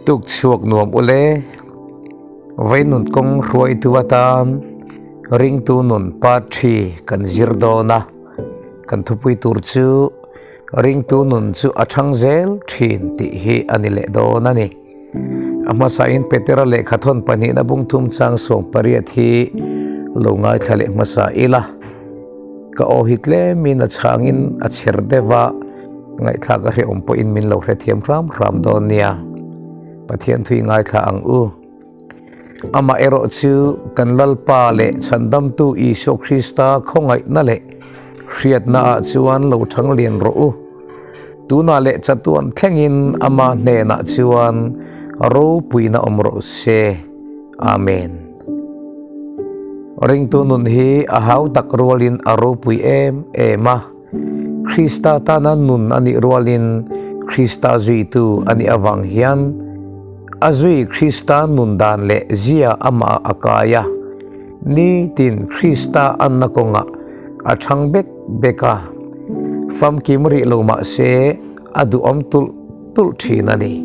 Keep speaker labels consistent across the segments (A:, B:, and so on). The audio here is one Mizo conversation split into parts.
A: Tuk chhuak nuam ule, Vai nun kawng hruaitu atan ringtu nun part kan zir dawn a, kan thupui tur chu ringtu nun chu a thang zel thin tih hi a ni leh dawn a ni. A hmasain Petera lehkhathawn pahnihna bungthum chang 18 hi lo ngaithla leh hmasa ila. Ka aw hi tlemin a chhangin a chher deuh a, ngaihthlak a hrehawm pawhin min lo hrethiam hram hram dawn nia. Pathian thui ngaithla ang u. Amah erawh chu kan Lalpa leh Chhandamtu Isua Krista khawngaihna leh hriatnaah chuan lo thang lian rawh u. Tunah leh chatuan thlengin Ama hnenah chuan ropuina awm rawh se. Amen. Ringtu nun hi a hau tak rualin a ropui em em a. Krista tana nun a nih rualin Krista zuitu a nih avang hian a zui Krista nun dan leh zia amah a kai a. Nitin Krista anna kawngah a chhang bek bek a, famkim rih lo mah se a duhawm tulh tulh thin a ni.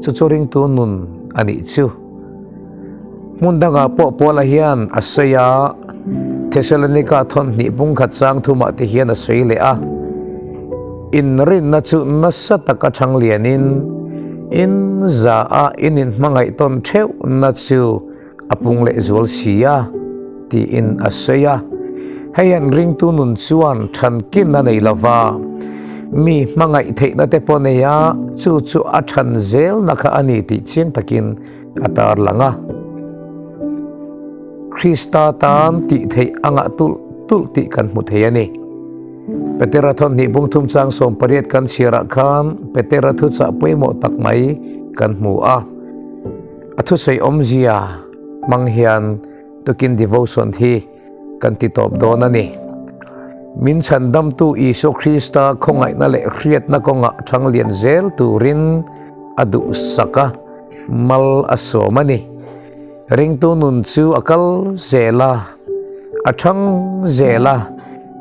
A: Chu chu ringtu nun a nih chu. Hmun dangah pawh Paula hian a sawi a, Thesalonika thawnhnih pungkhat chang thumah te hian a sawi leh a, Inrinna chu nasa taka thang lianin in za a in inhmangaih tawn theuhna chu a pung leh zual si a, tiin a sawi a. Hei an ringtu nun chuan thankin a nei lova, mi hmangaih theihna te pawh nei a, chu chu a than zelna kha a ni tih chiang takin a tar lang a. Krista tan tih theih a ngah tulh tulh tih kan hmu thei a ni. Petera thawhnih bungthum chang 18 kan chhiarah khan Petera thuchah pawimawh tak mai kan hmu a. A thusawi awmzia hmang hian tukin devotion hi kan ti tawp dawn a ni. Min chhandamtu Isua Krista khawngaihna leh hriatna kawngah thang lian zel turin a duhsak a, mal a sawm a ni. Ringtu nun chu a kal zel a, a thang zel a,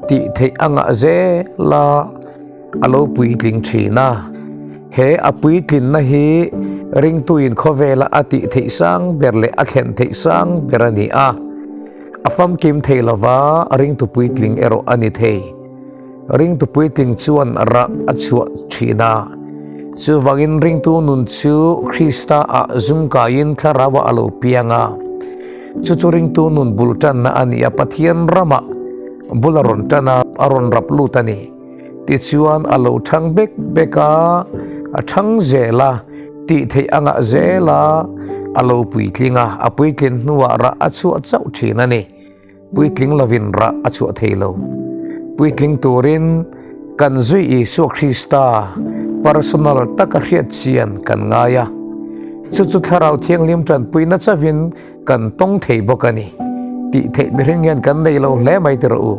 A: tih theih a ngah zel a, a lo puitling thin a. He a puitlinna hi ringtuin khawvela a tih theih sang ber leh a thlen theih sang ber a ni a. A famkim thei lova ringtu puitling erawh a ni thei. Ringtu puitling chuan rah a chhuah thin a. Chuvangin ringtu nun chu Krista ah zungkaiin thlarau ah a lo piang a. Chu chu ringtu nun bul tanna a ni a, Pathian ramah bul a rawn tan a, a rawn rap lut a ni. Tichuan a lo thang bek bek a, a thang zel a, tih theih a ngah zel a, a lo puitling a, a puitlin hnuah rah a chhuah chauh thin a ni. Puitling lovin rah a chhuah thei lo. Puitling turin kan zui Isua Krista personal taka hriat chian kan ngai a. Chu chu Thlarau Thianghlim tanpuina chauhin kan tawng thei bawk a ni. Tih theih mihring hian kan nei lo hle mai ti rawh u.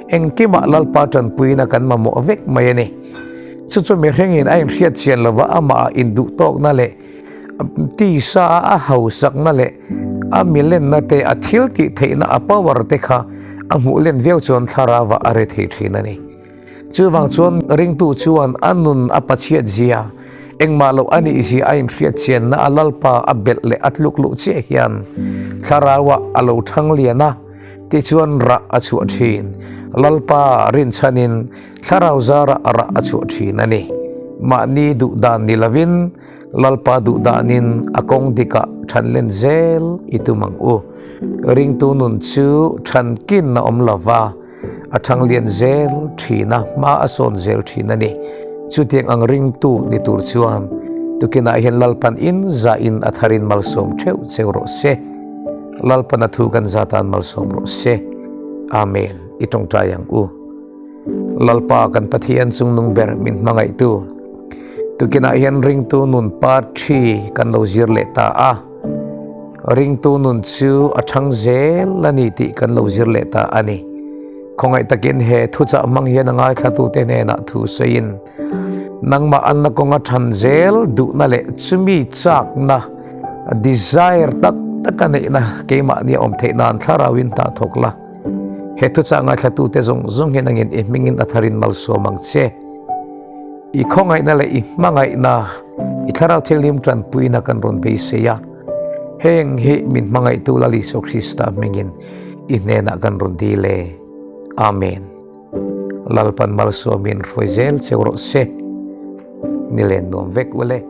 A: Engkimah Lalpa tanpuina kan mamawh vek mai a ni. Chu chu mihringin a inhriat chian lova amah induhtawkna leh tisa a hausakna leh a milenna te a thil tih theihna a power te kha a hmuh len viau chuan thlarau ah a re thei thin a ni. Chuvang chuan ringtu chuan a nun a pachhiat zia, engmah loh a nih zia a inhriat chianna a Lalpa a belh leh a tluk luh chiah hian thlarau ah a lo thang lian a, tichuan rah a chhuah thin. Lalpa rinchhanin thlarau zarah rah a chhuah thin a ni. Mahni duh dan ni lovin Lalpa duh danin a kawng dikah than len zel i tum ang u. Ringtu nun chu than kin a awm lova, a thang lian zel thin a, hma a sawn zel thin a ni. Chutiang ang ringtu ni tur chuan tukinah hian Lalpan in zahin a tharin malsawm theuh cheu rawh se. Lalpan a thu kan za tan malsawm rawh se. Amen. I tawngtai ang u. Lalpa kan Pathian chungnung ber min hmangaihtu. Tukinah hian ringtu nun part 3 kan lo zir leh ta a. Ringtu nun chu a thang zel a ni tih kan lo zir leh ta a ni. Khawngaih takin he thuchah hmang hian a ngaithlatute hnenah thu sawiin nangmah anna kawnga than zel duhna leh chumi chakna desire tak taka neihna keimahni a awm theih nan thlarauin hna thawk la. He thuchah ngaithlatute zawng zawng hian angin i hmingin a tharin malsawm ang che. I khawngaihna leh i hmangaihna, I Thlarau Thianghlim tanpuina kan rawn beisei a, heng hi min hmangaihtu Lal Isua Krista hmingin i hnenah kan rawn dil e. Amen. Lalpan malsawmin hruai zel cheu rawh se. Ni len nuam vek ule.